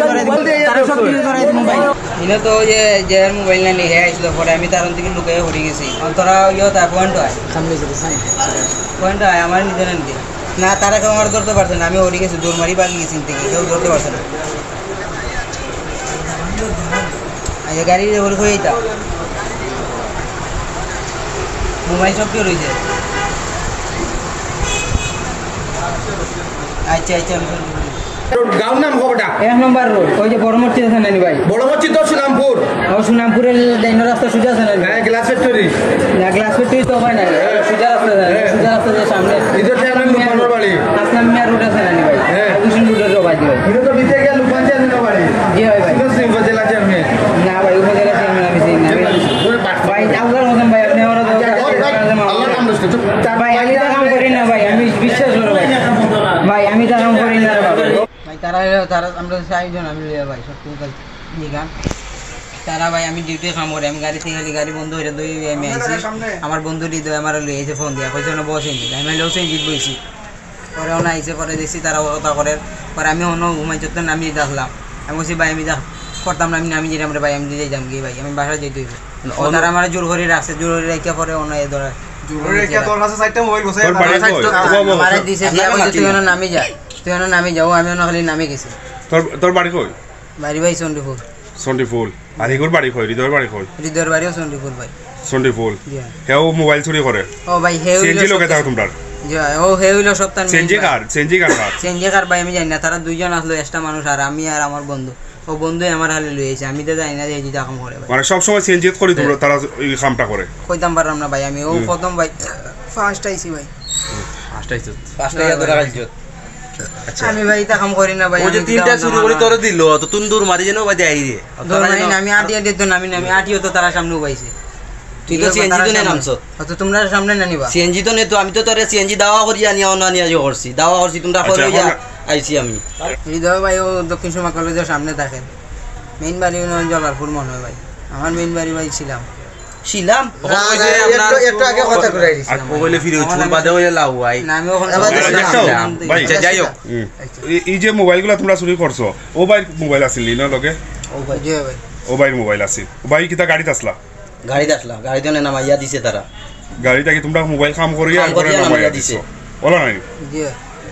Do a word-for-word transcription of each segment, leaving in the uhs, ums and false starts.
তারা সব কিছু ধরাই দিমু ভাই। ইনো তো ওই যে, যে মোবাইল না নিয়ে আইছিল, পরে আমি তার থেকে লুকিয়ে হরি গেছি। অন্তরা ইয়ে তার পয়েন্ট হয়। সামনে যেতে, সামনে। পয়েন্ট হয়, আমার নিজের আনতে। না, তারা কেউ আমার ধরতে পারছে না। আমি হরি গেছি, দৌড় মারি বাকি গেছি, কিন্তু কেউ ধরতে পারছে না। আচ্ছা, গাড়ি হরি হয়ে যেতাম। মোবাইল সব কেউ রয়েছে। আচ্ছা, আচ্ছা, আমি গাঁওর নাম কয়টা? এক নম্বর রোড, ওই যে বড় মসজিদ আছে না নি ভাই? বড় মসজিদ তো সুনামপুর। ও সুনামপুরের ডাইন রাস্তা সুজা আছে না নি? হ্যাঁ, গ্লাস ফ্যাক্টরি। না, গ্লাস ফ্যাক্টরি তো হয় না, সুজা রাস্তা আছে না নি? হ্যাঁ। সুজা রাস্তা যে সামনে। ইধর চেয়ারম্যান লুকমানর বাড়ি। আসলাম মিয়া রোড আছে না নি ভাই? হ্যাঁ। ফার্গুসন রোডের বাড়ি ভাই। ইধর তো ভিতরে গিয়া লুকমান চেয়ারম্যান বাড়ি। জি ভাই, ভাই। ইধর সিং উপজেলা চেয়ারম্যান। না ভাই, উপজেলা চেয়ারম্যান আমি চিনি না। ভাই, আল্লাহর কসম ভাই, আপনি আমার আল্লাহর নাম লইছ না, চুপ। ভাই, আমি তো কাম করি না ভাই, আমি বিশ্বাস করো ভাই। ভাই, আমি তো কাম করি না রে বাবা। ভাই, তারা, তারা, আমরা চারজন, আমি লইয়া ভাই, সব কিছু ভাই, নিগান। তারা ভাই, আমি ডিউটি কাম করি, আমি গাড়ি থেকে খালি গাড়ি বন্ধ করে দই আমি আইছি। আমার বন্ধু হৃদয় আমার লই আইছে ফোন দিয়া, কইছে, "ওখানে বস ইঞ্জিন।" আমি হলো সিঞ্জিত বইছি। পরে ওনা আইছে, পরে দেখছি তারা কথা করে। পরে আমি অন্য ঘুমাই যত নামি দেখলাম। আমি বলছি, "ভাই, আমি যা করতাম না, আমি নামি যেতাম রে ভাই, আমি যাইতাম কি ভাই, আমি বাসায় যাইতে হইব।" ও তারা আমার জোর করে রাখছে, জোর করে রেখে পরে ওনা এ ধরে। জোর করে রেখে তোর কাছে চারটা মোবাইল বসে তোর বাড়ি কই? ও, ও, ও, মারা দিছে, দিয়া কইছে, "তুই ওনা নামি যা, তুই ওনা নামি যাও।" আমি ওনা খালি নামি গেছি। তোর, তোর বাড়ি কই? বাড়ি ভাই চণ্ডীপুর। চণ্ডীপুর। আর হিগুর বাড়ি কই? হৃদয়র বাড়ি কই? হৃদয়র বাড়িও চণ্ডীপুর ভাই। চণ্ডীপুর। জি। হেও মোবাইল চুরি করে? ও ভাই, হে হইলো সিএনজি লগে সব থাকো তোমরার? জি, ও হে হইলো সব তার সিএনজি main ভাই। কার? সিএনজি কার কার? সিএনজি কার ভাই আমি জানি না, তারা দুইজন আসলো extra মানুষ আর আমি আর আমার বন্ধু। ও বন্ধুই আমার হালে লই আইছে, আমি তো জানি না যে এই যে জখম করে ভাই। মানে সব সময় সিএনজি করি তোমরা, হ্যাঁ। তারা এই কামটা করে? কইতাম পারলাম না ভাই, আমি ও হুম। প্রথম ভাই, first আইছি ভাই। First আইছো? First আইয়া ধরা খাইছো? আচ্ছা। আমি ভাই ইতা কাম করি না ভাই, ওই যে আমি তিনটা কিতা চুরি করি না। তোরে দিল, তো তুই দৌড় মারি যেন ভাই দেয় রে। দৌড় মারি না, আমি আটি আটি তো নামি না, আমি আটিও তো তারা সামনে উবাইছে। তুই তো সিএনজি তো নে নামছ। অত তোমরা সামনে না নিবা। সিএনজি তো নে তো, আমি তো তোরে সিএনজি দাওয়া করি আনিয়া অনো আনিয়া যে করছি, দাওয়া করছি, তোমরা আচ্ছা, করে এখন যা, আইছি আমি। হৃদয় ভাই ও দক্ষিণ সুরমা কলেজের সামনে থাকে। মেইন বাড়ি হলো জলারপুর মনে হয় ভাই। আমার মেইন বাড়ি ভাই ছিলাম। ছিলাম? না, ওই না, যে একটু, আপনার একটু আগে কথা ঘুরাই দিছি। আর ও বলে ফিরে উঠবো, বাদে ওই লাউ আই। না, আমি ওখানে আবার কথা দেখো, বলছিলাম। ভাই। আচ্ছা, যাই হোক। হুম। এই, এই যে মোবাইলগুলা তোমরা চুরি করছো, ও ভাইর মোবাইল আছিল নি না লগে? ও ভাই। জি ভাই। ও ভাইর মোবাইল আছিল। ও ভাই কিতা গাড়িত আসলা? গাড়িত আসলা, গাড়িত নামাইয়া দিছে তারা। গাড়িত কি তোমরা মোবাইল কাম করিয়া কাম করিয়া নামাইয়া নামাইয়া দিছে। দিছে। ওলা নাই? জি।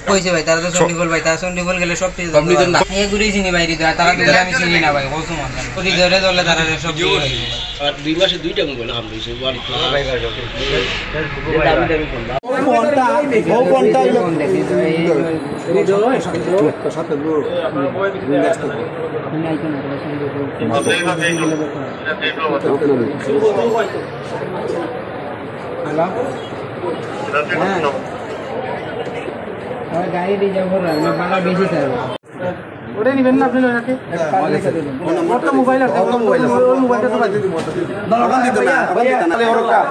কইছে ভাই, তারা তো স- চণ্ডীপুর ভাই, তারা চণ্ডীপুর গেলে সব পেয়ে যাবে। আপনি তো না- এ ঘুরে চিনি ভাই, হৃদয়, তারা দুইটা আমি চিনি না ভাই, কসম আছে। ওই হৃদয়রে ধরলে তারা সব দিয়ে হয়ে যাবে। আর দুই মাসে দুইটা মোবাইল হামলা হয়েছে, বাড়ি তো। হ্যালো? হ্যাঁ। আমার গাড়ি রিজার্ভ করলাম, না ভাড়া বেশি স্যার। ওটাই নিবেন না আপনি ওটাকে? ওর তো মোবাইল আছে, ওর তো মোবাইল আছে। ওর মোবাইলটা তো বাদ দিন। না, ওখান দিতে না, ওখান দিতে না। তাহলে ওর ওটা।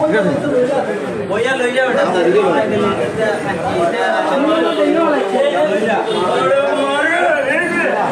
ঠিক আছে।